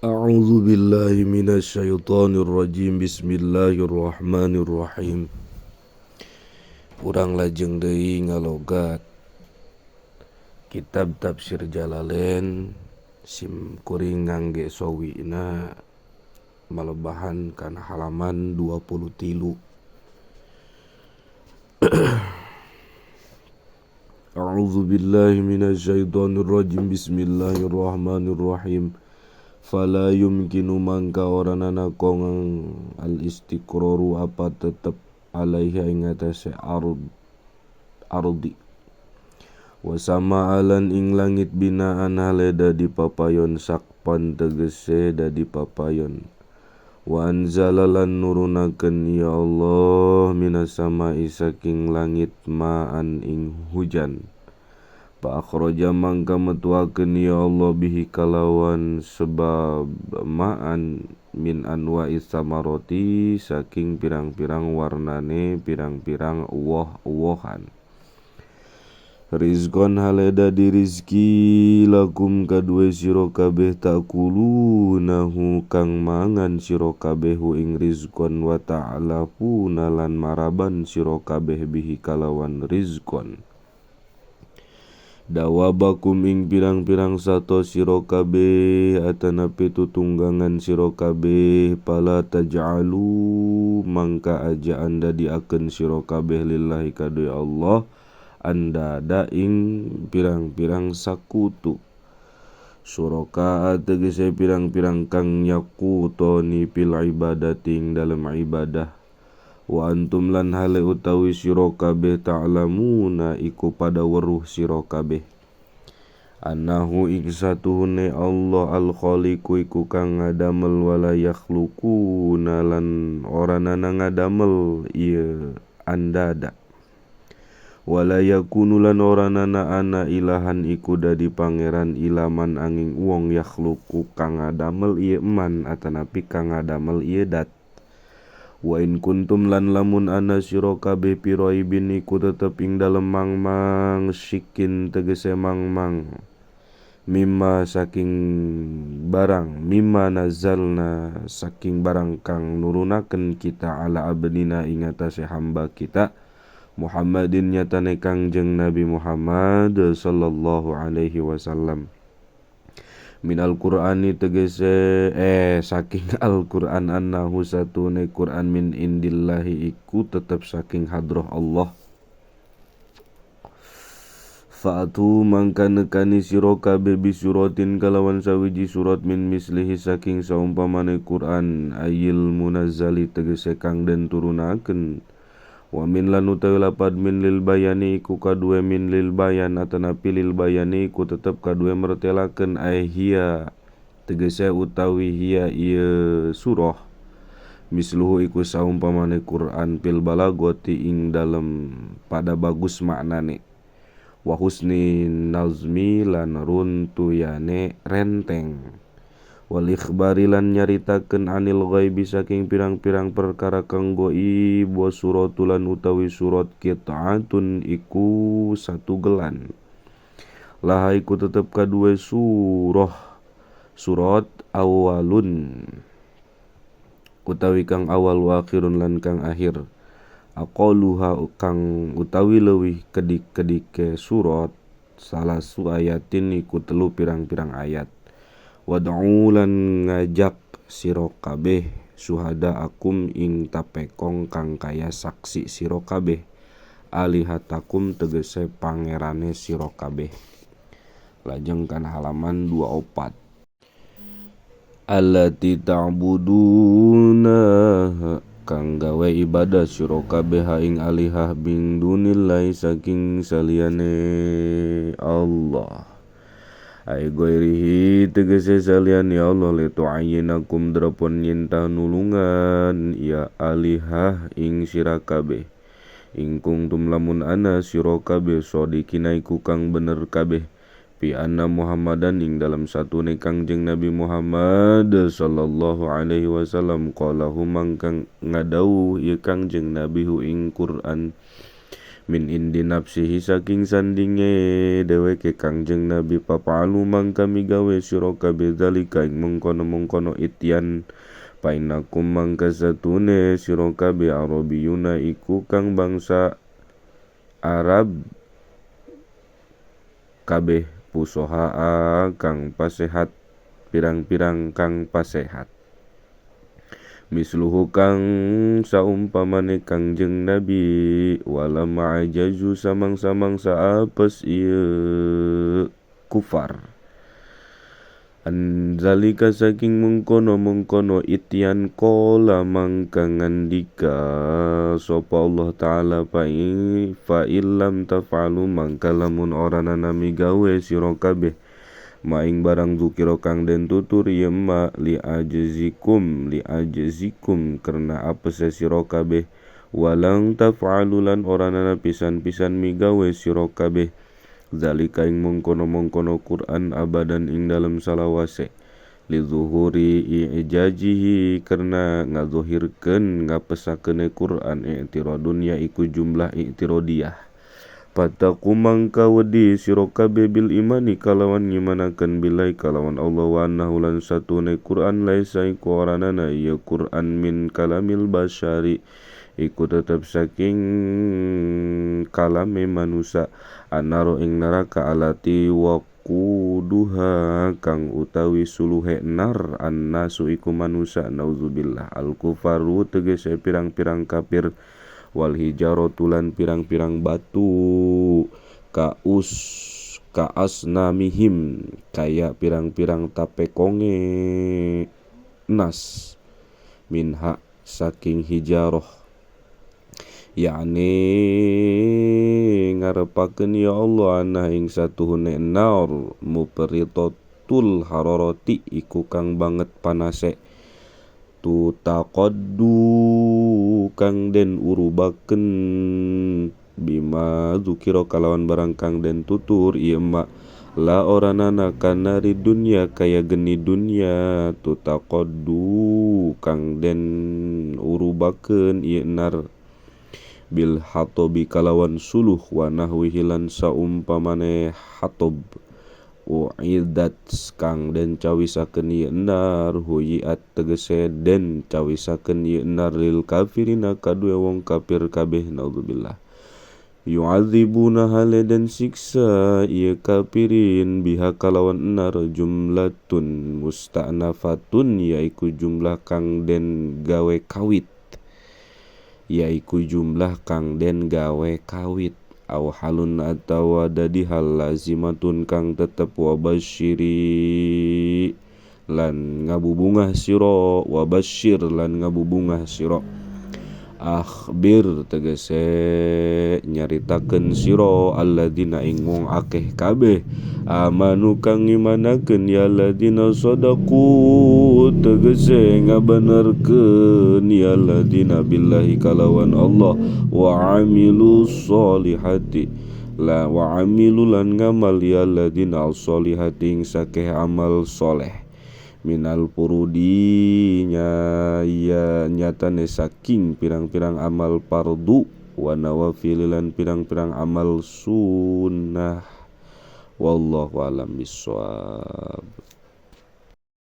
A'udzu billahi minasyaitonir rajim. Bismillahirrahmanirrahim. Urang lajeng deui ngalogat kitab tafsir Jalalain sim kuring ngangge sawina malebahan kana halaman 23. A'udzu billahi minasyaitonir rajim. Bismillahirrahmanirrahim. Fala yumkinu mangka oranana kongang al istiqraru apa tetep alaiha ing atase ardi wa sama alan ing langit binaan hale dadi papayon sakpan tegese dadi papayon wa anzala lan nurunakeun ya Allah minas sama'i saking langit ma'an ing hujan. Fa akhraja mangka metuakeun ya Allah bihi kalawan sebab ma'an min anwa'i samaroti saking pirang-pirang warnane pirang-pirang woh-wohan. Rizqon haleda di rizki lakum kadue sira kabeh takulunahu kang mangan sira kabeh ing rizqon wa ta'lafuna lan maraban sira kabeh bihi kalawan rizqon. Dawabakum ing pirang-pirang sato sira kabeh atanapi tutunggangan sira kabeh pala taj'alu mangka aja anda diakeun sira kabeh lillahi kadue Allah anda ing pirang-pirang sakutu suraka tegese pirang-pirang kang nyakutoni fil ibadati ing dalem ibadah wa antum lan hale utawi sira kabeh ta'lamuna iku pada weruh sira kabeh annahu ing satuhune Allah al khaliqu iku kang ngadamel wala yakhluquna lan ora nana ngadamel ieu andada wala yakunu lan ora nana ana ilahan iku dadi pangeran ilaman angin wong yakhluqu kang ngadamel ieu man atanapi kang ngadamel ieu dat. Wa in kuntum lan lamun ana sira kabeh piraibin iku tetep ing dalem mangmang sikin tegese mangmang mimma saking barang mimma nazalna saking barang kang nurunakeun kita ala abdina ing atase hamba kita Muhammadin nyatane Kangjeng Nabi Muhammad sallallahu alaihi wasallam minal Qur'ani tegese saking Al-Qur'an annahu satune Qur'an min indillahi iku tetep saking hadroh Allah. Fa'atu mangka nekani sira kabeh bisuratin kalawan sawiji surat min mislihi saking saumpamane Qur'an ayil munazzali tegese kang den turunakeun wa min lan utawi lapad min lil bayani iku kadue min lil bayan atanapi lil bayani iku tetep kadue mertelakeun ai hiya tegese utawi hiya ieu surah misluhu iku saumpamane Quran fil balagoti ing dalem pada bagus maknane wa husni nazmi lan runtuyane renteng wal ikhbari lan nyaritakeun anil ghaibi saking pirang-pirang perkara kang gaib wa suratulan utawi surat qit'atun iku satu gelan laha iku tetep kadue surah surat awalun utawi kang awal wa akhirun lan kang akhir aqaluha kang utawi leuwih kedik-kedike surat salasu ayatin iku telu pirang-pirang ayat. Wad'u lan ngajak sira kabeh suhada akum ing tapekong kang kaya saksi sira kabeh alihatakum tegese pangerane sira kabeh. Lajeng kan halaman 24. Allati ta'buduna kang gawe ibadah sira kabeh ing alihah bing dunillahi saking saliyane Allah. Ai ghairihi tegese saliyane Allah litu'ayyinakum drapon nyintah nulungan ya alihah ing sira kabeh ing kuntum lamun ana sira kabeh sodikina iku kang bener kabeh fi anna Muhammadan ing dalam satune Kangjeng Nabi Muhammad sallallahu alaihi wasallam qalahu mangkang ngadawuh ieu Kangjeng Nabi hu ing Quran Min indi nafsihi saking sandinge dheweke Kangjeng Nabi papalu mangka migawe sira kabeh zalika ing mengkono-mengkono ityan painakum mangka satune sira kabeh arabiyuna iku kang bangsa Arab kabeh pusoha kang pasehat pirang-pirang kang pasehat misluhu kang saumpamane Kangjeng Nabi wala ma'ajazu samang-samangsa apes ieu kufar anzalika saking mengkono-mengkono ityan qala mangka ngandika sapa Allah Ta'ala fa illam taf'alu mangka lamun ora nana migawe sira kabeh maing barang zukira kang den tutur ieu ma li ajzikum karena apese sira kabeh walang taf'alu lan ora nana pisan-pisan migawe sira kabeh zalika ing mengkono-mengkono Quran abadan ing dalem salawase li zuhuri ijajihi karena ngazuhirkeun ngapesakene Quran i'tiradun ya iku jumlah i'tiradiyah pataku mangka wedi sira kabeh bil imani kalawan ngimanakeun billahi kalawan Allah wa annahu lan satune Quran laisa iku ora nana ieu Quran min kalamil basyari iku tetep saking kalame manusa anaro ing neraka alati waquduha kang utawi suluhe nar annasu iku manusa naudzubillah al kufaru tegese pirang-pirang kafir wal hijaratu lan pirang-pirang batu kaus kaasnamihim kaya pirang-pirang tapekonge nas minha saking hijarah yakni ngarepakeun ya Allah ana ing satuhune nar mupritatul hararati iku kang banget panase tutaqaddu kang den urubaken bima dzukira kalawan barang kang den tutur ieu ma la ora nana kanari dunya kaya geni dunya tutaqaddu kang den urubaken ieu nar bil hatobi kalawan suluh wa nahwihi lan saumpamane hatob uidat kang den cawisakeun ieu nar huyiat tegese den cawisakeun ieu nar lil kafirina kadue wong kafir kabeh naudzubillah yu'adzibuna hale den siksa ieu kafirin biha kalawan nar jumlatun musta'nafatun yaiku jumlah kang den gawe kawit yaiku jumlah kang den gawe kawit aw halun atawa dadi hal lazimatun kang tetep wabasyiri lan ngabubungah sira wabasyir lan ngabubungah sira akhbir tegese nyaritakeun sira alladzina ing wong akeh kabeh amanu kang ngimanakeun ya alladzina sadaqu tegese ngabenerkeun ya alladzina billahi kalawan Allah wa amilu sholihati la wa amilu lan ngamal ya alladzina sholihati ing sakeh amal soleh minal purudi nya ya nyatane saking pirang-pirang amal fardu wa nawafil lan pirang-pirang amal sunnah wallahu alam bissawab.